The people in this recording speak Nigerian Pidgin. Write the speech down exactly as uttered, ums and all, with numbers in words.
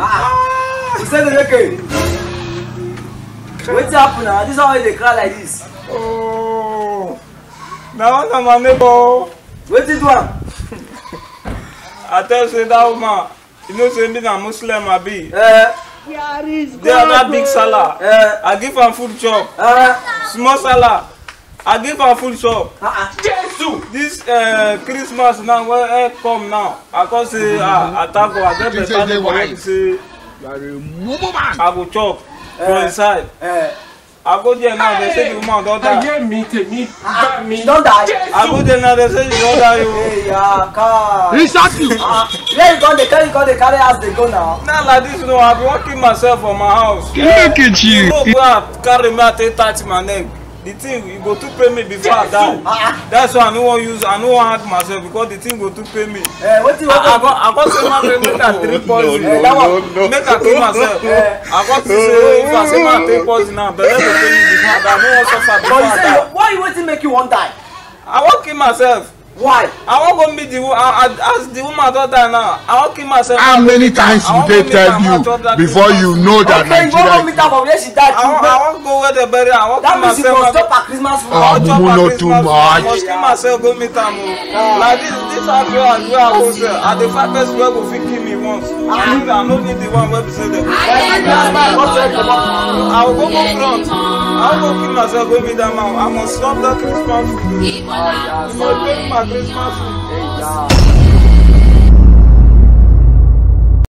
Ah, you say the leke. Wetin happen now? This one wey dey cry like this. Oh, na one of my neighbor. Wetin do am? I tell say that woman, you know say me na Muslim I be. Eh, There na big sallah. Eh. I give am food chop. Eh. Small sallah. I give am food chop. Ah, ah. This uh, Christmas now wey eh, come now, I come say ah, I thank God. I get better neighbor wey be say You are a mumu man. I go chop for inside. Eh. I go there now, they say the woman don die. Ayé mi tèmi bá mi. She don die. I go there now, they say she don die o. Hey, yeah, car. He shot you. Ah, where you gone? They carry, gone, they carry as they go now. Now like this, no, I be wan kill myself for my house. Look at you. Rope wey I carry me, I take touch my neck. The thing, you go to pay me before I die. Ah, That's why I no wan use, I no wan hang myself because the thing go to pay me. eh, wetin you I, I want? go, I go say my friend make I drink poison. Eh, that one. Make I kill myself. Eh. I go say if I say my take poison now, but let me pay me before I die. I no wan suffer But before you I say die. you, why you wetin make you wan die? I wan kill myself. Why? I wan go meet the woman. As the woman don die now, I wan kill myself. How many times would they tell you before you know that Okay, you wan go Nigeria? Meet her for where she die I wan, I too. wan go where they bury her. I wan That kill means you myself. must stop her Christmas food. Ah, mumu no too much. I must kill myself go meet am o. Like this, this house wey I, wey I go sell, I dey find person wey go fit kill me once. I need, I no need the one wey be say dem go. Eh, Christmas man, what's your problem? I go go front. I wan go kill myself go meet that man. I must stop that Christmas food. You must pay me my Christmas food. Yeah.